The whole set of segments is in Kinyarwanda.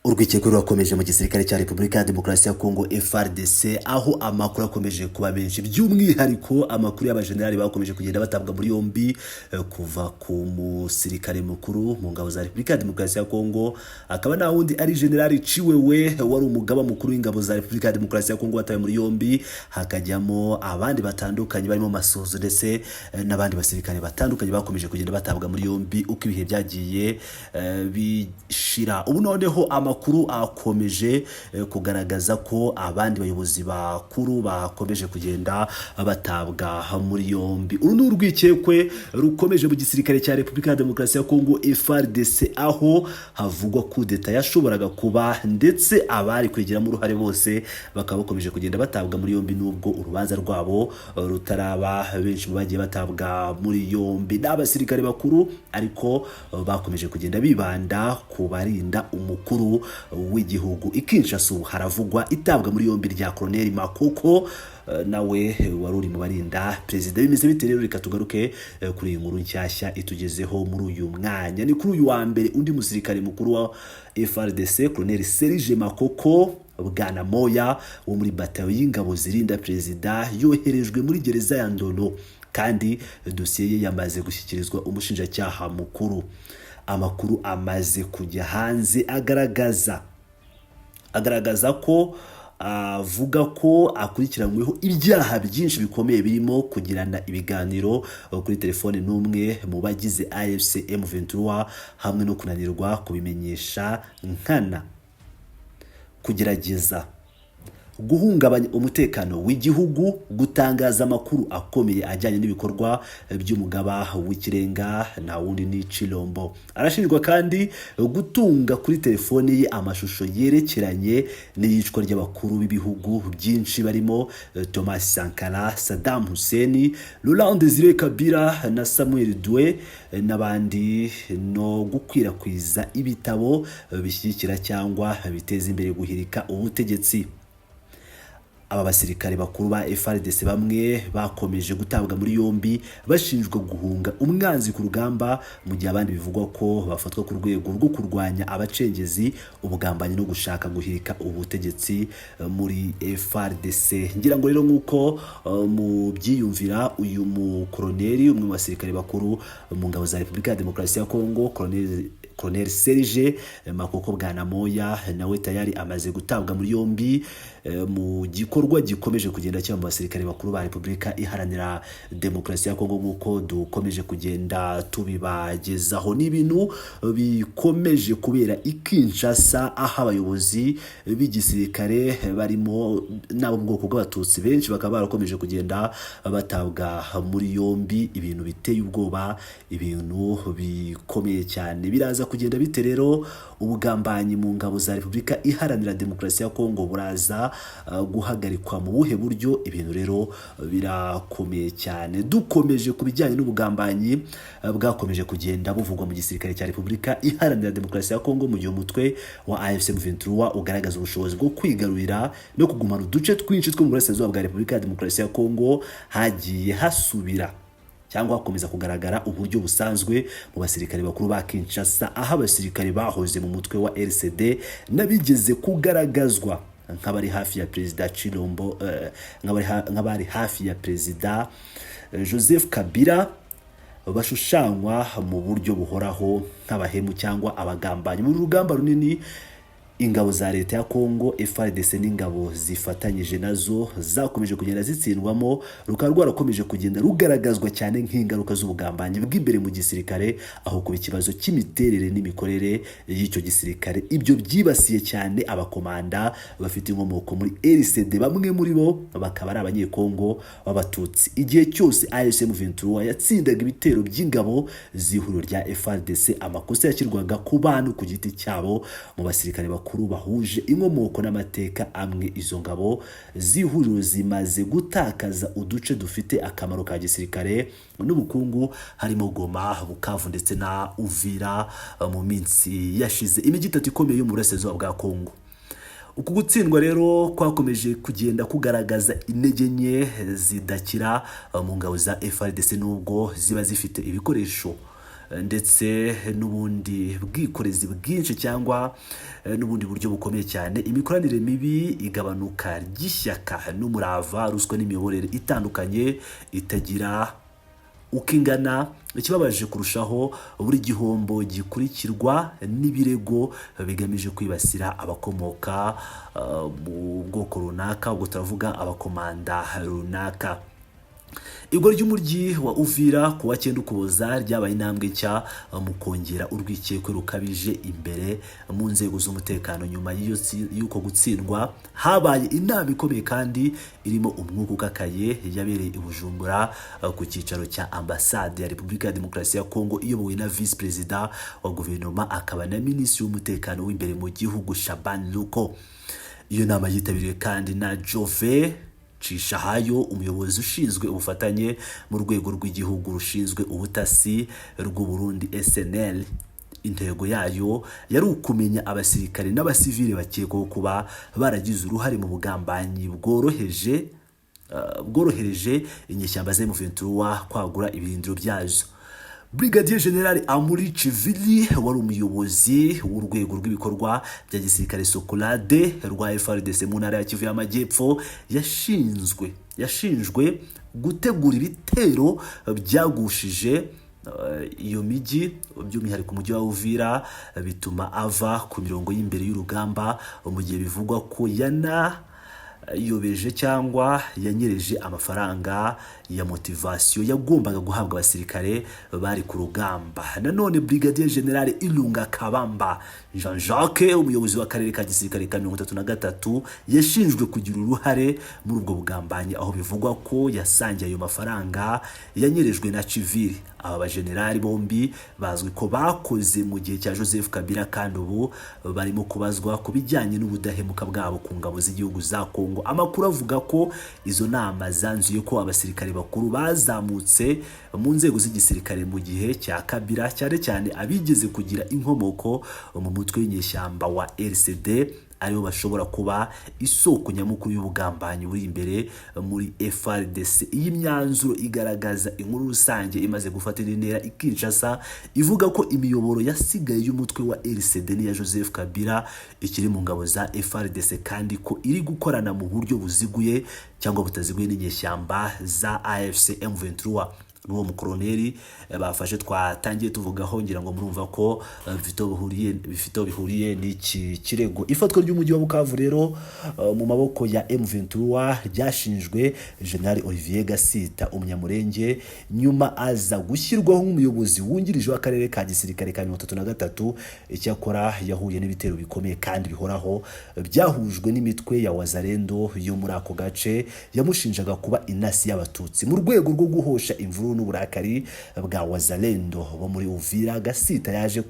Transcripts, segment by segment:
Urwikekwe rurakomeje mu gisirikare cya Repubulika ya Demokarasi ya Kongo, FARDC, aho amakuru akomeje kuba menshi, by'umwihariko amakuru y'abajenerali bakomeje kugenda batabwa muri yombi, kuva ku musirikare mukuru mu ngabo za Repubulika ya Demokarasi ya Kongo, akaba nta wundi ari Generali Tshiwewe, wari umugaba mukuru w'ingabo za Repubulika ya Demokarasi ya Kongo, watawe muri yombi, hakajyamo abandi batandukanye barimo Masunzu ndetse n'abandi basirikare batandukanye bakomeje kugenda batabwa muri yombi uko ibihe byagiye bishira. Ubu noneho amakuru akomeje kugaragaza ko abandi bayobozi bakuru bakomeje kugenda batabwa muri yombi. Uru ni urwikekwe rukomeje mu gisirikare cya Repubulika ya Demokarasi ya Kongo, FARDC, aho havugwa kudeta yashoboraga kuba, ndetse abari kwigiramo uruhare bose bakaba bakomeje kugenda batabwa muri yombi nubwo urubanza rwabo rutaraba. Benshi mu bagiye batabwa muri yombi ni abasirikare bakuru, ariko bakomeje kugenda bibanda ku barinda umukuru w'igihugu. I Kinshasa ubu haravugwa itabwa muri yombi rya Colonel Makoko, nawe wari uri mu barinda perezida. Bimeze bite rero? Reka tugaruke kuri iyi nkuru nshyashya itugezeho muri uyu mwanya. Ni kuri uyu wa mbere undi musirikare mukuru wa FARDC, Colonel Serge Makoko Bwana Moya, wo muri batayo y'ingabo zirinda perezida, yoherejwe muri gereza ya Ndolo, kandi dosiye ye yamaze gushyikirizwa umushinjacyaha mukuru. Amakuru amaze kujya hanze agaragaza ko avuga ko akurikiranyweho ibyaha byinshi bikomeye, birimo kugirana ibiganiro kuri telefone n'umwe mu bagize AFC M23, hamwe no kunanirwa kubimenyesha nkana, kugerageza guhungabanya umutekano w'igihugu, gutangaza amakuru akomeye ajyanye n'ibikorwa by'umugaba w'ikirenga, nta wundi ni Tshilombo. Arashinjwa kandi gutunga kuri telefone ye amashusho yerekeranye n'iyicwa ry'abakuru b'ibihugu byinshi barimo Thomas Sankara, Saddam Hussein, Laurent Desire Kabila na Samuel Doe n'abandi, no gukwirakwiza ibitabo bishyigikira cyangwa biteza imbere guhirika ubutegetsi. Aba basirikare bakuru ba FARDC bamwe bakomeje gutabwa muri yombi bashinjwa guhunga umwanzi ku rugamba, mu gihe abandi bivugwa ko bafatwa ku rwego rwo kurwanya abacengezi, ubugambanyi no gushaka guhirika ubutegetsi muri FARDC. Ngira ngo rero nk'uko mubyiyumvira, uyu mukoroneri, umwe mu basirikare bakuru mu ngabo za Repubulika ya Demokarasi ya Kongo, Colonel Serge Makoko Bwanamoya, nawe tayari amaze gutabwa muri yombi mu gikorwa gikomeje kugenda kiba mu basirikare bakuru ba Repubulika Iharanira Demokarasi ya Kongo, nk'uko dukomeje kugenda tubibagezaho. Ni ibintu bikomeje kubera i Kinshasa, aho abayobozi b'igisirikare barimo n'abo mu bwoko bw'Abatutsi benshi bakaba barakomeje kugenda batabwa muri yombi. Ibintu biteye ubwoba, ibintu bikomeye cyane. Biraza kugenda bite rero? Ubugambanyi mu ngabo za Repubulika Iharanira Demokarasi ya Kongo buraza guhagarikwa mu buhe buryo? Ibintu rero birakomeye cyane. Dukomeje ku bijyanye n'ubugambanyi bwakomeje kugenda buvugwa mu gisirikare cya Repubulika Iharanira Demokarasi ya Kongo, mu gihe umutwe wa AFC M23 ugaragaza ubushobozi bwo kwigarurira no kugumana uduce twinshi two mu burasirazuba bwa Repubulika ya Demokarasi ya Kongo, hagiye hasubira cyangwa hakomeza kugaragara uburyo busanzwe mu basirikare bakuru ba Kinshasa, aho abasirikare bahoze mu mutwe wa RCD n'abigeze kugaragazwa nk'abari hafi ya Perezida Tshilombo, nk'abari hafi ya Perezida Joseph Kabila, bashushanywa mu buryo buhoraho nk'abahemu cyangwa abagambanyi. Mu rugamba runini ingabo za leta ya Kongo, FARDC, n'ingabo zifatanyije nazo zakomeje kugenda zitsindwamo, rukaba rwarakomeje kugenda rugaragazwa cyane nk'ingaruka z'ubugambanyi bw'imbere mu gisirikare aho kuba ikibazo cy'imiterere n'imikorere y'icyo gisirikare. Ibyo byibasiye cyane abakomanda bafite inkomoko muri RCD, bamwe muri bo bakaba ari Abanyekongo b'Abatutsi. Igihe cyose AFC M23 yatsindaga ibitero by'ingabo z'ihuriro rya FARDC, amakosa yashyirwaga ku bantu ku giti cyabo mu basirikare bakuru bahuje inkomoko n'amateka amwe. Izo ngabo z'ihuriro zimaze gutakaza uduce dufite akamaro ka gisirikare n'ubukungu, harimo Goma, Bukavu ndetse na Uvira mu minsi yashize, imijyi itatu ikomeye yo mu burasirazuba bwa Kongo. Uku gutsindwa rero kwakomeje kugenda kugaragaza intege nke zidakira mu ngabo za FARDC, nubwo ziba zifite ibikoresho. ndetse n'ubundi bwikorezi bwinshi cyangwa n'ubundi buryo bukomeye cyane, imikoranire mibi, igabanuka ry'ishyaka n'umurava, ruswa n'imiyoborere itandukanye itagira uko ingana. Ikibabaje kurushaho, buri gihombo gikurikirwa n'ibirego bigamije kwibasira abakomoka mu bwoko runaka, ubwo turavuga abakomanda runaka. Igwa ry'umujyi wa Uvira ku wa 9 Ukuboza ryabaye intambwe nshya mu kongera urwikekwe rukabije imbere mu nzego z'umutekano. Nyuma y'uko gutsindwa, habaye inama ikomeye kandi irimo umwuka ukakaye yabereye i Bujumbura ku cyicaro cya Ambasade ya Repubulika ya Demokarasi ya Kongo, iyobowe na Visi Perezida wa Guverinoma akaba na Minisitiri w'Umutekano w'imbere mu gihugu, Shaban Luko. Iyo nama yitabiriwe kandi na Jove Cishahayo, umuyobozi ushinzwe ubufatanye mu rwego rw'igihugu rushinzwe ubutasi rw'u Burundi, SNL. Intego yayo yari ukumenya abasirikare n'abasivile bakekwaho kuba baragize uruhare mu bugambanyi bworohereje inyeshyamba za M23 kwagura ibirindiro byazo. Brigadier General Amuri Chivili, wari umuyobozi w'urwego rw'ibikorwa bya gisirikare Sokolade rwa FARDC mu ntara ya Kivu y'Amajyepfo, yashinjwe gutegura ibitero byagushije iyo mijyi, by'umwihariko umujyi wa Uvira, bituma ava ku mirongo y'imbere y'urugamba, mu gihe bivugwa ko yanayobeje cyangwa yanyereje amafaranga ya motivation yagombaga guhabwa abasirikare bari ku rugamba. Nanone Brigadier General Ilunga Kabamba Jean Jacques, umuyobozi w'akarere ka gisirikare ka 33, yashinjwe kugira uruhare muri ubwo bugambanyi, aho bivugwa ko yasangiye ayo mafaranga yanyerejwe na Civili. Aba bajenerali bombi bazwi ko bakoze mu gihe cya Joseph Kabila, kandi ubu barimo kubazwa ku bijyanye n'ubudahemuka bwabo ku ngabo z'igihugu za Kongo. Amakuru avuga ko izo nama zanzuye ko abasirikare bakuru bazamutse mu nzego z'igisirikare mu gihe cya Kabila, cyane cyane abigeze kugira inkomoko mu mutwe w'inyeshyamba wa RCD, aribo bashobora kuba isoko nyamukuru y'ubugambanyi buri imbere muri FARDC. Iyi myanzuro igaragaza inkuru rusange imaze gufata indi ntera i Kinshasa, ivuga ko imiyoboro yasigaye y'umutwe wa RCD n'iya Joseph Kabila ikiri mu ngabo za FARDC, kandi ko iri gukorana mu buryo buziguye cyangwa butaziguye n'inyeshyamba za AFC M23. N'uwo mukoroneri bafashe twatangiye tuvugaho, ngira ngo murumva ko bifite aho bihuriye n'iki kirego. Ifatwa ry'umujyi wa Bukavu rero mu maboko ya M23 ryashinjwe General Olivier Gasita, Umunyamurenge, nyuma aza gushyirwaho nk'umuyobozi wungirije w'akarere ka gisirikare ka 33. Icyakora yahuye n'ibitero bikomeye kandi bihoraho byahujwe n'imitwe ya Wazalendo yo muri ako gace yamushinjaga kuba intasi y'Abatutsi. Mu rwego rwo guhosha imvururu n'uburakari bwa Wazalendo bo muri Uvira, Gasita yaje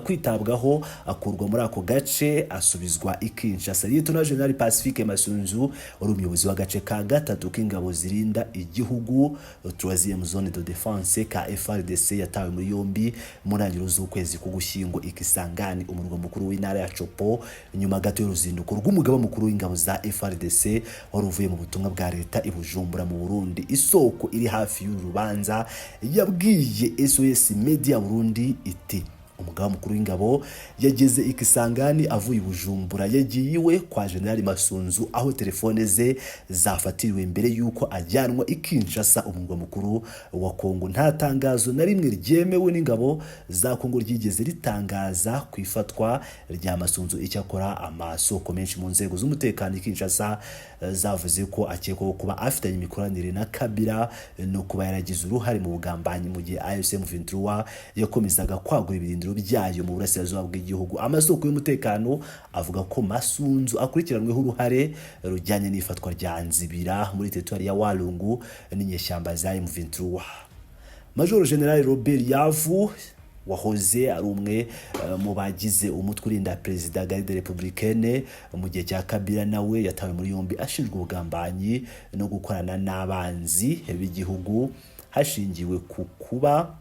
kwitabwaho, akurwa muri ako gace, asubizwa i Kinshasa. Lieutenant General Pacifique Masunzu, wari umuyobozi w'agace ka gatatu k'ingabo zirinda igihugu, troisième zone de défense ka FARDC, yatawe muri yombi mu ntangiriro z'ukwezi k'Ugushyingo i Kisangani, umurwa mukuru w'intara ya Tshopo, nyuma gato y'uruzinduko rw'umugaba mukuru w'ingabo za FARDC wari uvuye mu butumwa bwa leta i Bujumbura mu Burundi. Isoko iri hafi y'uru rubanza yabwiye SOS Media Burundi iti: "Umugaba mukuru w'ingabo yageze i Kisangani avuye i Bujumbura, yagiye iwe kwa General Masunzu aho telefone ze zafatiriwe mbere y'uko ajyanwa i Kinshasa, umurwa mukuru wa Kongo." Nta tangazo na rimwe ryemewe n'ingabo za Kongo ryigeze ritangaza ku ifatwa rya Masunzu. Icyakora amasoko menshi mu nzego z'umutekano i Kinshasa zavuze ko akekwaho kuba afitanye imikoranire na Kabila no kuba yaragize uruhare mu bugambanyi mu gihe AFC M23 yakomezaga kwagura ibirindiro byayo mu burasirazuba bw'igihugu. Amasoko y'umutekano avuga ko Masunzu akurikiranweho uruhare rujyanye n'ifatwa rya Nzibira muri teritwari ya Walungu n'inyeshyamba za M23. Major General Robert Yavu, wahoze ari umwe mu bagize umutwe urinda perezida, Garde Républicaine, mu gihe cya Kabila, nawe yatawe muri yombi ashinjwa ubugambanyi no gukorana n'abanzi b'igihugu, hashingiwe ku kuba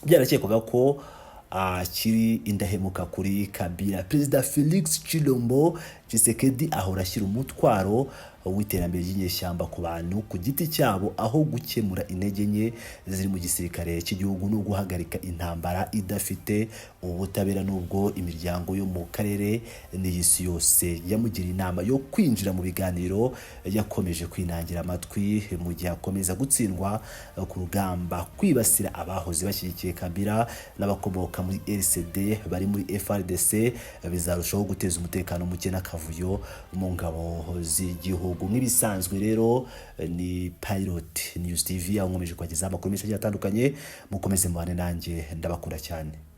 byarakekwaga ko akiri indahemuka kuri Kabila. Perezida Felix Tshilombo Tshisekedi ahora ashyira umutwaro w'iterambere ry'inyeshyamba ku bantu ku giti cyabo, aho gukemura intege nke ziri mu gisirikare cy'igihugu no guhagarika intambara idafite ubutabera. N'ubwo imiryango yo mu karere n'iy'isi yose yamugiriye inama yo kwinjira mu biganiro, yakomeje kwinangira amatwi mu gihe akomeza gutsindwa ku rugamba. Kwibasira abahoze bashyigikiye Kabila n'abakomoka muri RCD bari muri FARDC bizarushaho guteza umutekano muke n'akavuyo mu ngabo z'igihugu. Nk'ibisanzwe rero, ni Pilot News TV, aho nkomeje kubagezaho amakuru menshi agiye atandukanye. Mukomeze mubane nanjye, ndabakunda cyane.